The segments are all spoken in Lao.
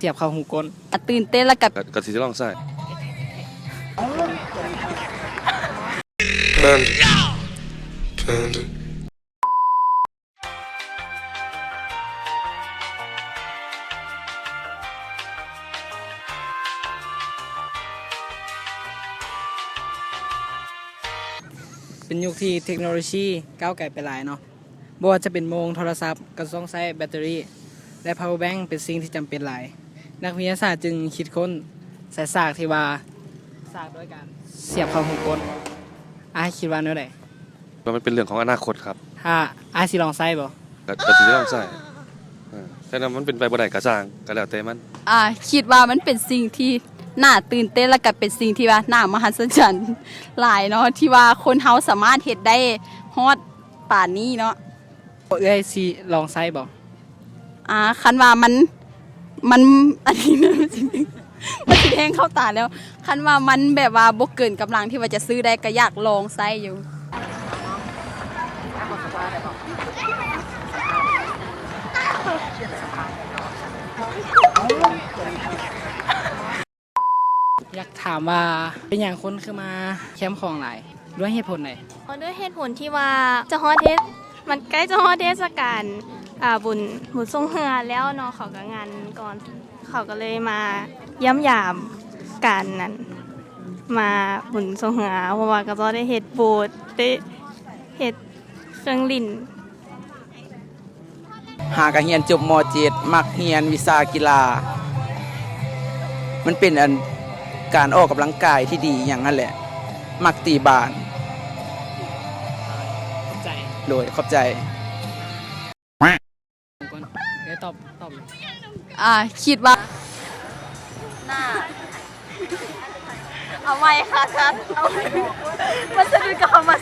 ສຽບເຂົ້າຫູກົ້ນ. ອາ ຕື່ນເຕັ້ນແລ້ວກໍ ກໍ ກໍຊິລອງໃຊ້. Panda. Panda. ເປັນຍຸກທີ່ເທັກໂນໂລຊີກ້າວໄກໄປຫຼາຍເນາະ. ບໍ່ວ່າຈະເປັນໂມງໂທລະສັບກໍຕ້ອງໃຊ້ແບັດເຕີຣີ ແລະ ພາວເວີແບັງເປັນສິ່ງທີ່ຈຳເປັນຫຼາຍ. ນັກວິທະຍາສາດຈຶ່ງຄິດຄົ້ນສາຍສາກທີ່ວ່າສາກດ້ວຍການສຽບເຂົ້າຫູກົ້ນ. ອ້າຍຄິດວ່າແນວໃດ? ວ່າມັນເປັນເລື່ອງຂອງອະນາຄົດຄັບ. ຖ້າອ້າຍຊິລອງໃຊ້ບໍ່? ກໍ ກໍຊິລອງໃຊ້. ເອີ ແຕ່ວ່າມັນເປັນໄປບໍ່ໄດ້ກໍຊ່າງ ກໍແລ້ວແຕ່ມັນ. ອາ ຄິດວ່າມັນເປັນສິ່ງທີ່ໜ້າຕື່ນເຕັ້ນ ແລ້ວກໍເປັນສິ່ງທີ່ວ່າໜ້າມະຫັດສະຈັນຫຼາຍເນາະ ທີ່ວ່າຄົນເຮົາສາມາດເຮັດໄດ້ຮອດປານນີ້ເນາະ. ເອື້ອຍຊິລອງໃຊ້ບໍ່? ອາ ຄັນວ່າມັນ ມັນ ອັນນີ້ນະ ມັນຊິ ມັນຊິແທງເຂົ້າຕາແລ້ວ. ຄັນວ່າມັນແບບວ່າບໍ່ເກີນກຳລັງທີ່ວ່າຈະຊື້ໄດ້ ກໍຢາກລອງໃຊ້ຢູ່. ຢາກຖາມວ່າ ເປັນຫຍັງຄົນຄືມາແຄມຂອງຫຼາຍ? ດ້ວຍເຫດຜົນໃດ? ເພາະດ້ວຍເຫດຜົນທີ່ວ່າຈະຮອດເທດ ມັນໃກ້ຈະຮອດເທດສະການ ອາ ບຸນ ບຸນຊ່ວງເຮືອແລ້ວເນາະ ເຂົາກໍງານກ່ອນ ເຂົາກໍເລີຍມາຢ້ຽມຢາມກັນນັ້ນ ມາບຸນຊ່ວງເຮືອ ເພາະວ່າເຂົາເຈົ້າໄດ້ເຮັດໂບດ ໄດ້ເຮັດເຄື່ອງຫຼິ້ນ. ຫາກະຮຽນຈົບ ມໍເຈັດ ມັກຮຽນວິຊາກິລາ ມັນເປັນອັນ ການອອກກຳລັງກາຍທີ່ດີຫຍັງຫັ້ນແຫຼະ ມັກຕີບານ. ຂອບໃຈ. ໂດຍ ຂອບໃຈ. ເອີ ຕອບ ຕອບ. ອາ ຄິດວ່າ ໜ້າ ເອົາໃໝ່ຄ່ະທ່ານ ເອົາໃໝ່ ມັນສະດຸດກັບຄຳວ່າ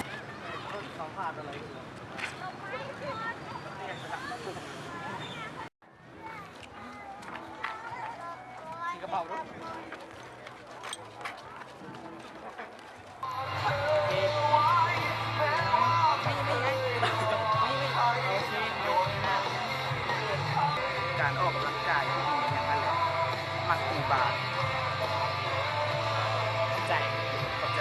ການອອກກຳລັງກາຍທີ່ດີຫຍັງນັ້ນແຫຼະ ມັກຕີບານ. ຂອບໃຈ. ຂອບໃຈ.